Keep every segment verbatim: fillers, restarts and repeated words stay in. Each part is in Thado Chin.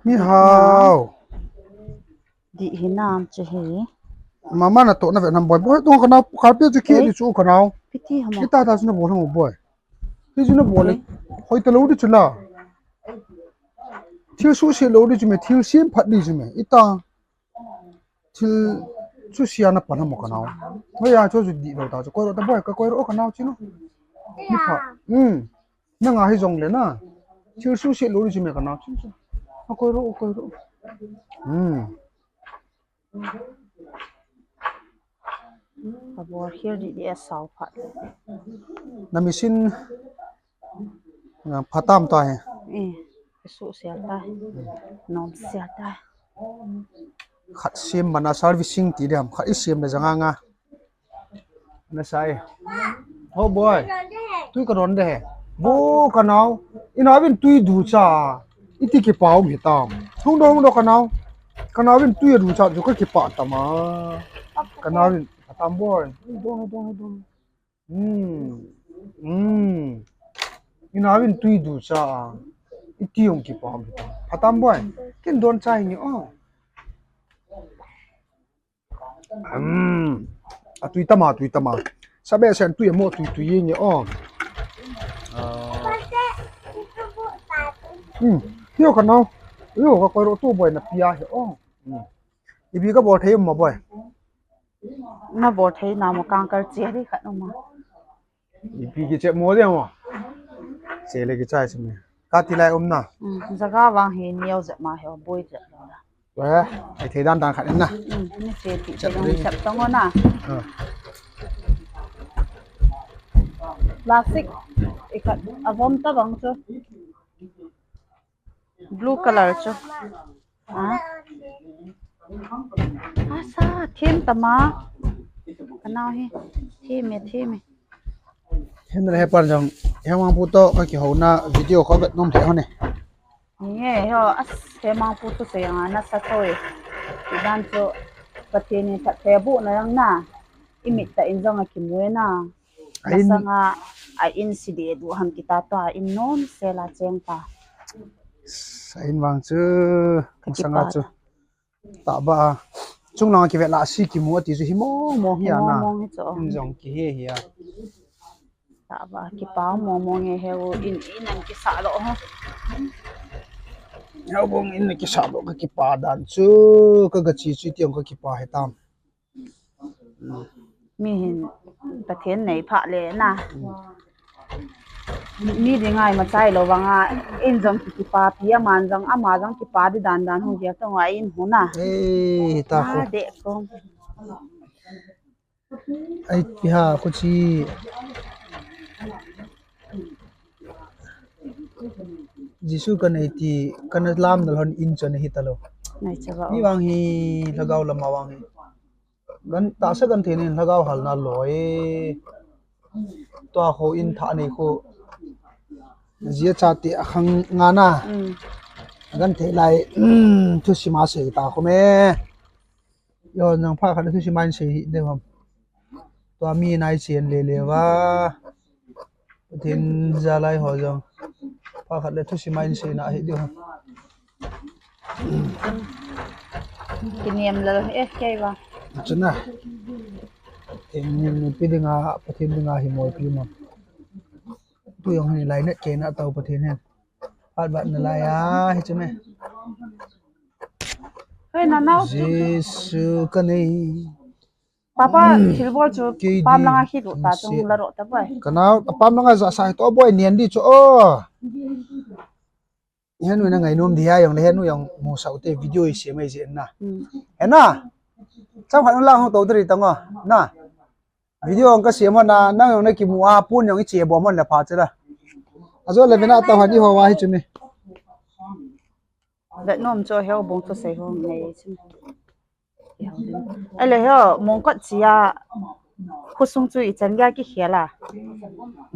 Mihao. Di hinam che hi. Mama na to na ve nam boi. Boi, dong ka nao, kharpe chu ki di chu ka nao. Piti hamo. Kita ta chu na bol hamo boi. Hi chu na bol. Hoi ta lo di chu la. Thil suhset lo di chu me, thil sem phat di chu me. Ita. Thil suhset na pan hamo ka nao. Hoi ya chu chu di lo ta chu. Koi ro ta boi, ka koi ro ka nao chi no. Ni pha. Hmm. Nanga hi jong le na. Thil suhset lo di chu me ka nao chin chu. A koi ro, a koi ro. Hmm. Ka bol khel di di a sao phat. Na machine, ah, phatam ta he. Eh, suhset ta. Nom set ta. Khat sem mana servicing ti diam. Khat i sem le janga nga. Na sai. Ho boi. Tui ka don de he. Bo ka nao. Ina vin tui du cha. Iti kipa um hitam. Hung do, hung do ka nao. Ka nao vin tui du cha chu ka kipa tama. Ka nao vin tam boi. Dong, dong, dong. Hmm. Hmm. Ina vin tui du cha. Iti hung kipa um hitam. Phatam boi. Kin don cha hi ni o. Um, a tui tama, tui tama. Sabe sen tui mo tui tui ye o. Ah. Um, yo ka nao. Yo ka koi ro tu boi na pia he o. Um. Ipi ka bol thei mo boi. Na bol thei na mo kang kal che ri khat no ma. Ipi kiche mo de mo. Che le kichai che me. Ka ti lai um na. Um, jaga vang hi neo je ma he o boi je lo na. Eh, ai thei dan dan khat in na. Um, ni che ti che dong chap tong na. Ah. Plastic i khat a vom ta bang chu. Blue color chu. Ha? Asa, them tama. Ka nao hi. Them e, them e. Hem le he pan jong. He mang pu to ka kihou na video kho vet nom the ho ne. Ni e, ho, as, he mang pu to se yang na sa to e. Ti dan chu. Pathen in phatthei boh na jong na. I mit tah in jong a kimu e na. A in masanga a in si de du ham kita to a in nom sel a cheng ta. A in vang chu, ka masanga kipa chu. Ta ba. Chung lang a kive la si kimu a ti chu hi mong mong hi a na. Mong mong hi chu. In jong kihe hi a. Ta ba, kipa mong mong e he u in, in an kisa lo ho. He u bong in kisa lo ka kipa dan chu, ka ga chi chu ti ong ka kipa he tam. Mi hin Pathen nei pha le na. Mi ding ai ma chai lo vang a, in jong ki kipa pi a man jong, ama jong kipa di dan dan hung dia tong a in hu na. Ei, ta ko. De ko. Ai, pi ha, ko chi. Jesu ka nei ti, ka na lam dal hon in chon hi ta lo. Nei cha ba. Ni vang hi, lhagao lama vang hi. Gan, tahsa genthei nin lhagao halna loi. Tua kho in tha nei kho. Zia chate a khang nga na. Mm. Genthei lai, mm, thusim a sei ta kho me. Yo, nang pha khat thusim a in sei hi de ham. Tua mi nai chen le le va. Pathen jalai ho jong. Pha khat le thusim a in sei na hi de ham. Kiniam lal, eh, kei va. Chuna. Pathen ni, ni pi dinga, Pathen dinga hi moi pi ma. Tu jong hi lai net kei na tau Pathen hen. Phat bat na lai a, hi chu me. Hei, na nao chu. Jesu ka nei. Papa, thil bol chu, kei pam di langa khi ru ta chung la ro ta boi. Ka nao, pam langa ja sa to boi nian di chu o. Henu na ngai nom dia jong le henu jong mu sau te video i se mai je na. Hmm. Hena. Chang khat lang hong to dri tang o. Na. Video hong ka se mo na, nang jong na kimu a pun jong i che bom hon le pha che la. Ajo le vena ta han i ho wa hi chu mi. Let nom cho heo bong to sei ho ngai chu. Ele heo, mongkot chia, khosung chu i chan gei kikhel a.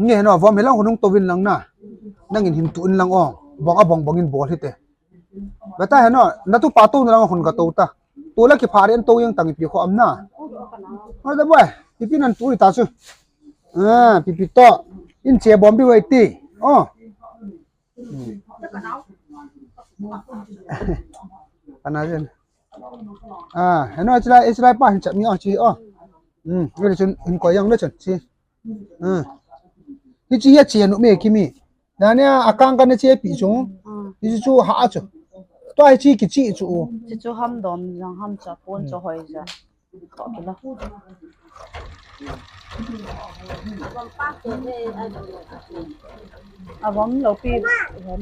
Nge no, vom hilang hunung tovin lang na. Nangin hin tu in lang o. Bong a bong bong in bol hite. Beta heno, na tu pa to na lang hun ka to ta. Tu la kipha ri an to yang tang ipi kho am na. Oi da boi, pipi nan tu ta chu. Ah, pipi to. In che bom bi wai ti. Oh. Hmm. Ana jen. Ah, heno chilai, chilai pa hin chap ni o chi o. Hmm, ni chun hin koi jong le chun chi. Hmm. Hichi hi ache nom e Kimi. Nania akang kana chepi chu. Hmm. Hichi chu ha chu. Tua hichi kichi chu. Hichi chu ham dom jang ham cha pon chu hoi ja. Avom lo pi, avom.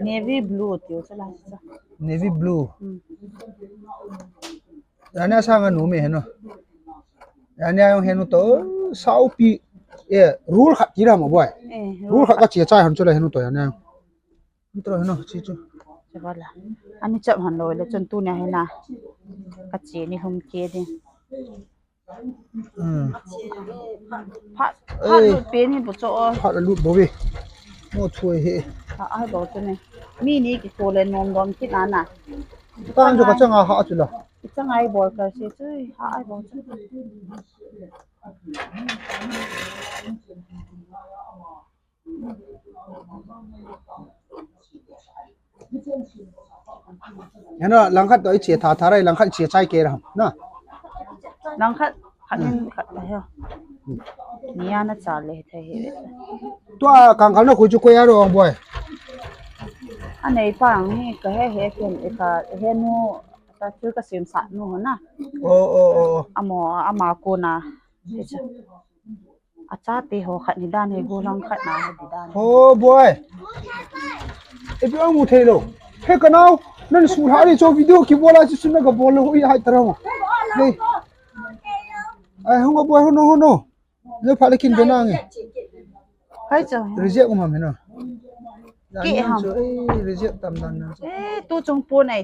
Navy blue tiu chala cha. Navy blue. Hmm. Jania sanga nu me heno. Jania jong heno to saupi. Eh, rul khat ti ra mo boi. Eh, rul khat ka che chai han chu la heno to jania. Tro heno chi chu. Che bala. Ani chap han lo le chun tunia hena. Ka che ni hum ke de. Hmm. Phat, phat lut pe ni bu cho. Phat lut bo ve. Mo thui he. Ha, ai bo chu ne. Mi ni ki ko le nom dom kit na na. Tang chu ka changa ha chu la. Ki changa ai bol ka se chu ha ai bo chu. Heno, langkhat to iche tha tha rai, langkhat iche chai ke ram, na? Langkhat, khat in khat ta heo. Nia na cha le thei he. Tua kangkal na khui chu koi a ro ong boi. Anei pa ang hi ka he he ken e ka he nu ta chu ka sim sa nu na. Oh, oh, oh, oh. Amo, ama ko na. Acha te ho khat ni dan he, golang khat na he di dan. Ho boi. Ipi amu thei lo. He ka nau. Nan su lha ni cho video ki bola chu sun na ka bol lo i hai tara mo. Hey. Ai hung boi hung no hung no. Yo pha le kin do na nge. Hai cho. Reject um ham he na. Ki ham. Cho, eh, reject tam dan na. Eh, tu chung pu nai.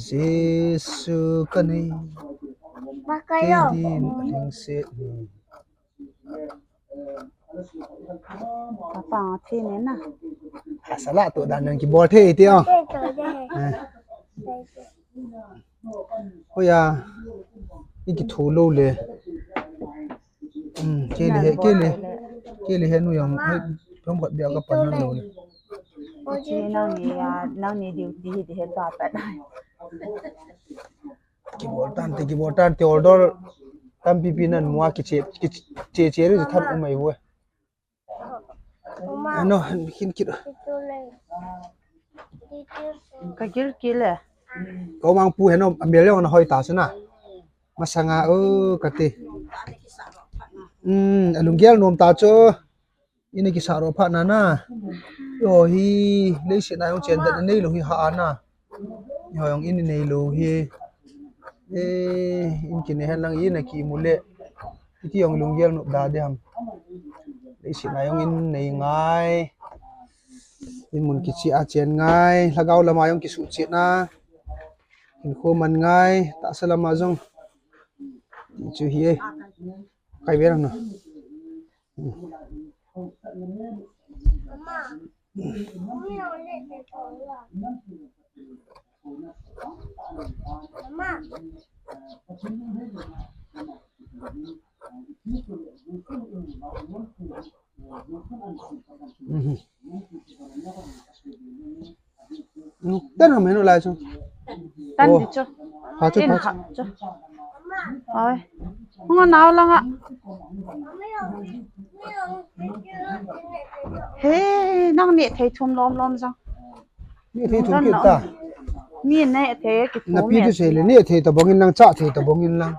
Jesu ka nei, Makayo. Kei din a lhingset ni. Apa thi ne na. Asala to dan nan ki bol thei ti o. Te to de. Eh. Hoiya, i kithu lou le. Hmm, kei le he, kei le, kei le he nu jong, hei, pum khat bia ka pan lou le. Chi nang ni ya, nang ni duty hi ti he ta ta. Kibol tan te, kibol tan te, order tampi pi nan mua kiche, kiche, che che ri than um mai vo. Ano, hin kit. Ka gil kile. Ko mang pu heno, amel jong na hoi ta suna. Masanga, o, kati. Hmm, alunggel nom ta chu. Ina kisa ro pha na na. Yo hi, leiset na jong chen da nei lo hi ha na. Hoi jong in nei lou hi. Eh, in kine hen lang in a kimu le. Iti jong lunggel nop da de ham. Leiset na jong in nei ngai. In mun kichi a chen ngai. Lhagao lama jong kisuh chet na. Hinkho man ngai. Tahsa lama jong. Ti chu hi e. Kai ve lang na. Mhm. Tan ham henu lai chu. Tan di chu. Ha chu, tin ha chu. Oi. Hung nau langa. He, nang ne thei thum lom lom jang. Ne thei thum ki ta. Mi ne thei ki thum. Na pi tu sei le ne thei ta bongin lang cha thei ta bongin lang.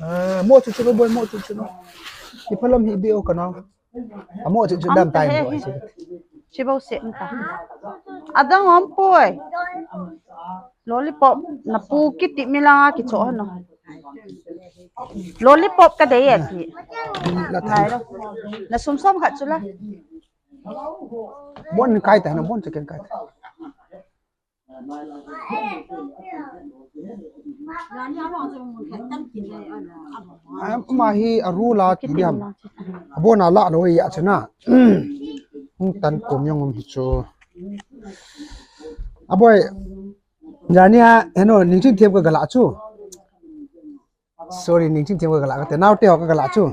Ah, mo chu chu boi mo chu chu no. Ki phalam hi be o ka nau. Amo chu chu dam tai mo. Chibau se ta. Adang om poi. Lollipop na pu kiti mi langa kicho hano. Lollipop ka dei e ti. La ta. Nai lo. Na sum som khat chu la. Bon kai ta na bon chicken kai ta. Ama hi a ru la ti diam. A bon a la lo ya chena. Hung tan kom jong um hi chu. Aboi, jani a, heno, ning ching them ka gala chu. Sorry, ning ching them ka gala ka te, nau te ho ka gala chu.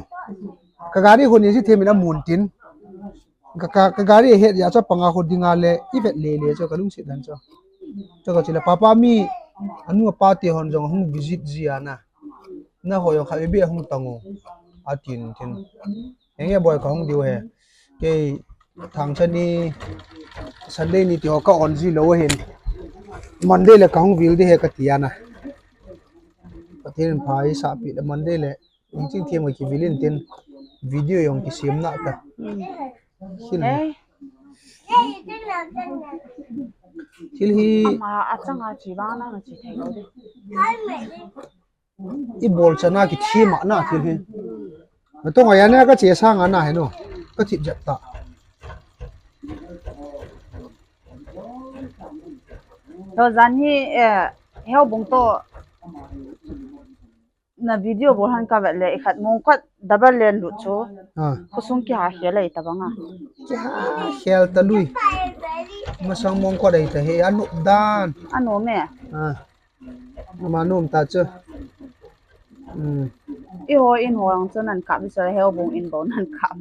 Ka gari ho ning ching them in amun tin. Ka, ka, ka gari het ya chu panga ho dinga le, i vet le le chu, ka lungset dan chu. Chu ka chu le, papa mi, anu apa te hon jong hung visit ji ana. Na ho jong kha be hung tango. Atin tin. Henge boi ka hung diu he. Kei thangcha ni Sunday ni ti ho ka on ji lou hin. Monday le ka hung vil di he ka ti ana. Pathen pha i sa pi le Monday le. Ning ching them ka kivil in tin. Video jong kisem na ka. Hin. Hey. Thil hi. Ama achanga chi vang na chi thei lou de. I bol chana ki thi ma na thil hi. Na tong aya na ka che sang ana he no. Ka thip jep ta. To jan hi, eh, Heubung to na video bol han ka vet le i khat mong khat double len lut chu. Ah. Khosung ki ha khel ai ta banga. Ki ha khel ta lui. Masang mong khat ai ta he anu dan. Anu me. Ah. Ama nom ta chu. Hmm. I ho in ho ang chu nan kap i sa Heubung in bo nan kap.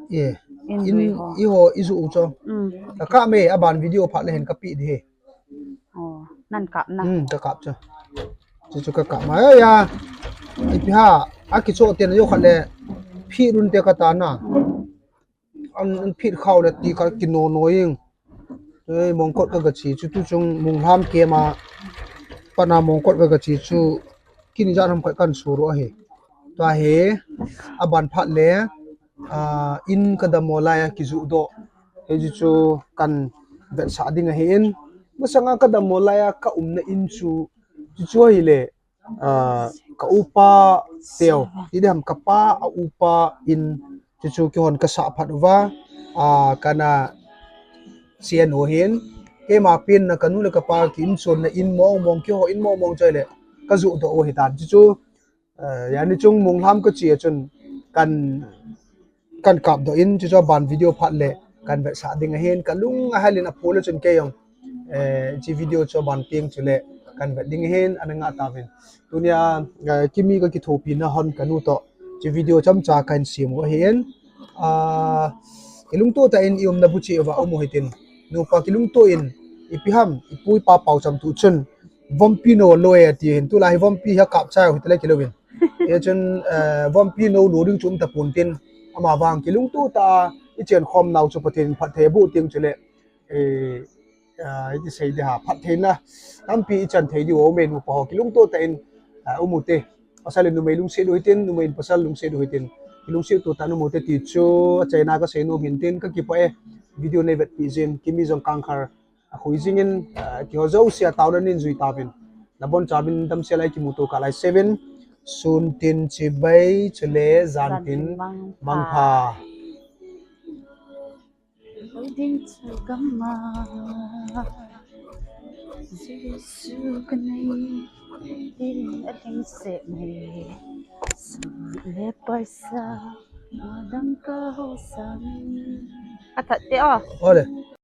Ye. In In zui ho. I ho i zu u chu. Hmm. Ka kap me aban video phat le hin ka pi di he. Oh, nan kap na. Hmm, ka kap chu. Chu chu ka kap ma ya. Ipi ha, a kicho te na yo khat le. Phi run te ka ta na. An, an phit khau le ti ka kino no ing. Ei, mongkot ka gachi chu tu chung munglam kema. Pana mongkot ka gachi chu kini jan ham khat kan suru ahi. Tua he, aban phat le, ah, in ka damo lai a kizu do. He ji chu kan vetsah ding ahi in. Masanga ka damo lai a ka umna in chu, chu chu ahi le. Ah, ka upa teu, ti diham ka pa a upa in, chu chu kihon ka sah phat uva, ah, kana sia no hin, keima pen na ka nu le ka pa ki in chon na in mong mong kiho in mong mong choi le, ka zu do u hi tan chu chu, ah, yani chung mong lam ka chi a chun kan kan kap do in chu chu ban video phat le kan vetsah ding ahin ka lung a halin a phu le chun kei jong, eh, chi video chu ban piang chu le kan vet ding ahin ana nga ta vin. Tunia, eh, kimi ka kithopi na hon ka nu to chi video cham cha kan sim u ahin. Ah, ilung to ta in i um na bu chi va um u hitin. Nu pa kilung to in ipi ham i pui pa pau cham tu chun. Vompi no loi ati hin. Tulai hi vompi ha kap cha u hi tele kilo vin. Ye chun, eh, vompi no lo ding chum ta pun tin. Ama vang kilung tu ta i chen khom nau chu Pathen phat thei bu ting chu le. Eh, ah, i ti sei de ha phat thei na. Tampi i chan thei di o me nu pa ho kilung tu ta in, ah, u mu te. Pasal in numei lungset u hitin, numei in pasal lungset u hitin. Kilungset tu ta nu mu te ti chu, a chaina ka sei nu hin tin, ka kipa e. Video nei vet pi jin, kimi jong kang khar. A khui jingin, ah, kiho jouse a taona nin jui ta vin. Na bon cha vin dam se lai kimu to ka lai se vin. Sun tin chibai chule jan tin mangpha. Ding chu kama. Jesu kanei. Ding a ding se me. Sa le paisa. Madang ka ho sa me. Ka that te o. Ole.